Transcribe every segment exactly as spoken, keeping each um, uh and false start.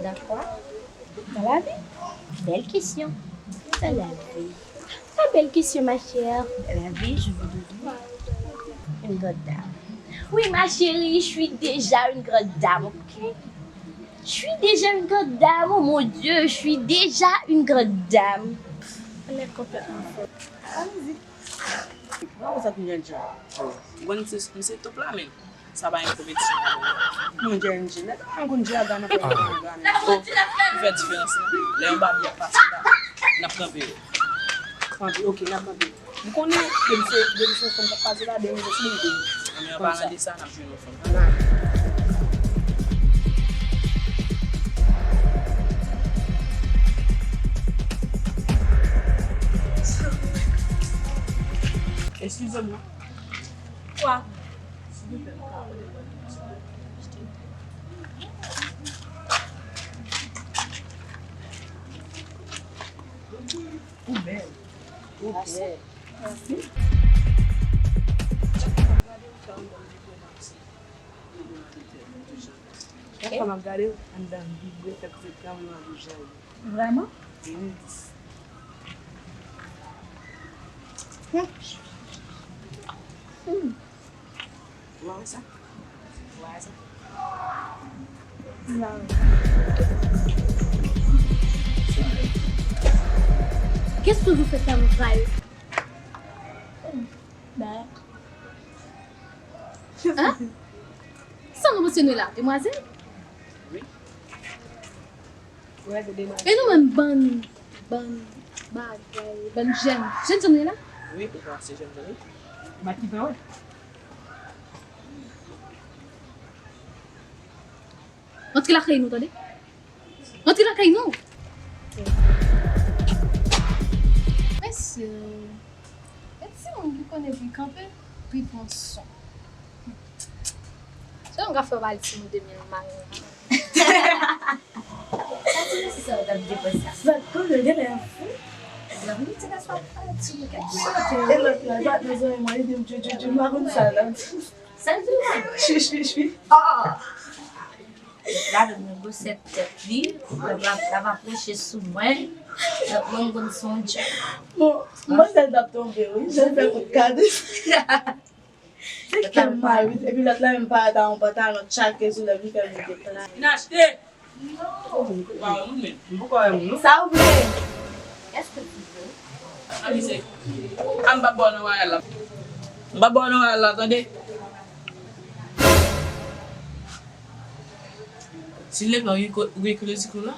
Dans quoi? Dans la vie. Belle question. Dans la vie. Très belle question, ma chère. Dans la vie, je veux devenir une grande dame. Oui, ma chérie, je suis déjà une grande dame, ok? Je suis déjà une grande dame, oh mon Dieu, je suis déjà une grande dame. On est complètement fou. Allez-y. Bravo, ça, tu viens de dire. Ou konn se, m se top la, men sa pa yon konpetisyon ladan. Mon Dieu, M J, nèg la konn Diaga nan fè Diaga, men. Oh, ou fè diferans lan. Lè yon baby ap pase la, n ap kanpe yo. Kanpe, ok, n ap kanpe. M konnen, depi se, depi se yon fanm k ap pase la, depi se yon fanm. An, men an palan de sa, n ap jwenn yon fanm. Excusez-moi. Quoi? Ou bèl. Ou bèl. Mèsi. Chak fwa m ap gade w, anndan m vibre, tèt m se tranbleman de jan. Vrèman? Wi. Hmm. Hmm. Ou pa wè sa? Ou pa wè sa? Non. Qu'est-ce que vous faites là, vous travaillez? Bah. Hein? Sa nou panse nou la, demwazèl? Wi. E nou menm bann, bann bagay, bann jèn. Jèn jan nou ye la? Wi, ou pa se jèn jan wi. Ba ki pa wè. Antre lakay nou, tande. Antre lakay nou. Mesye, e timoun ki konnen pi kanpe, pi pran son. Se yon gafè w pale timoun de mil mal. Sa ti mesye sa yo t ap depanse a. Sa konnen genlè fou. Granmoun ti gason ap pale timoun kèk. E lòt la, bat nan zòrèy mwen, li di m djou djou djou, m pa konn sa l ap di. Sa l di w? Chwi chwi chwi. Ah! Lòt la vin nan gwosè tèt li, l ap, l ap aproche sou mwen. Donk mwen m konn se yon djab. Bon, manzè t ap tonbe wi, jan l fè kout kade. Se kè m mal wi, epi lòt la menm parèt a yon pantalon tchake sou lèv li fè m deplase. Vin achte! Ou pa wè moun menm. M poko wè moun non. Sa ou vle? Est-ce que tu veux? Ann pase. Ann pa ba w nan wayal la. M pa ba w nan wayal la, tande. Si l te pran, ou gen kredi kou la?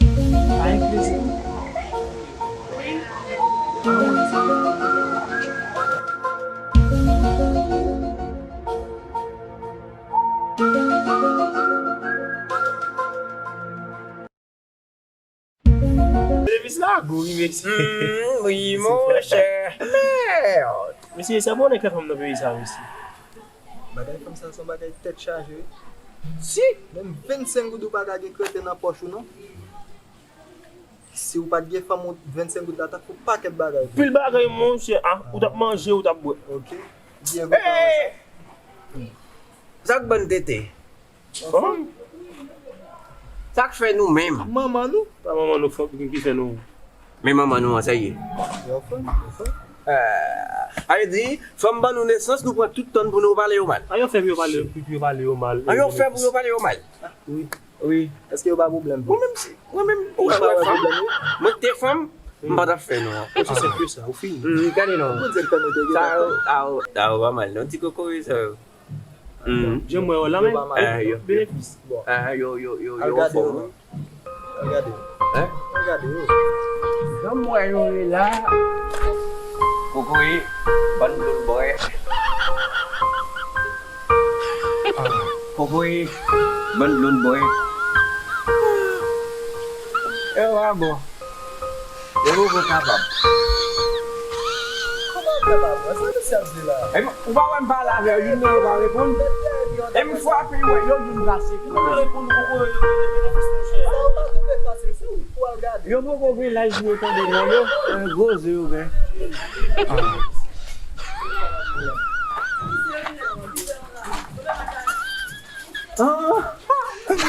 Pa gen kredi kou. Levis la gou wi mesye. Hmm, wi monchè. Mèd. Mesye, sa bon nèg fè fanm nan peyi sa mesye. Bagay fanm sa se yon bagay tèt chaje wi. Si. Menm vennsenk goud ou pa ka gen krete nan pòch ou non. Si ou pa t gen fanm ou vennsenk goud la t ap fè yon pakèt bagay. Pil bagay monchè, ah, ou t ap manje, ou t ap bwè. Ok. Byen kontan wè sa. Sa k bann tete? Fanm. Sa k fè nou menm? Manman nou. Pa manman nou fanm ki fè nou. Men manman nou an sa ye. Yo fanm, yo fanm. Eh, sa vle di, fanm ban nou nesans, nou pran tout tan n pou nou pale yo mal. An yo fè pou yo pale, pou yo pale yo mal. An yo fè pou yo pale yo mal. Wi. Wi. Èske yo pa pwoblèm pou ou? Mwen menm, mwen menm, ou pa wè pwoblèm wi. Mwen te fanm, m pa t ap fè non. Osi senp ke sa, ou fini. Mm, gade non. Ou di fè nou degede. Sa yo, a yo, a yo pa mal non, ti kokoye sa yo. Mm. Jan mwen wè la men, yo pa mal. Eh, yo, benefis. Bon. Eh, yo, yo, yo, yo anfòm wi. Al gade yo. Hein? Al gade yo. Jan m wè yo ye la. Kokoye, bann dlo n bwè. Kokoye, bann dlo n bwè. Yo pa bon. Yo poko kapab. Kòman w kapab? Sa misye ap di la? Epi, ou pa wè m pale avè youn nan yo pa reponn? E m frape yo, yo youn pase. Yo pa reponn ou poko yo, yo, yo, yo, yo, yo, yo. Sa yo pa twouve fasil, se ou pou al gade. Yo poko gen laj pou yo tande non yo, e gwo ze yo gen. Ah. Ah.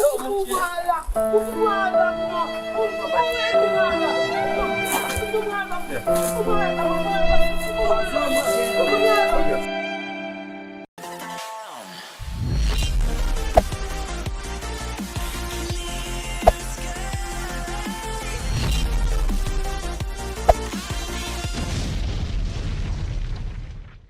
Ou pral la, ou pral la, non. Ou pral la, ou pral la, ou pral la.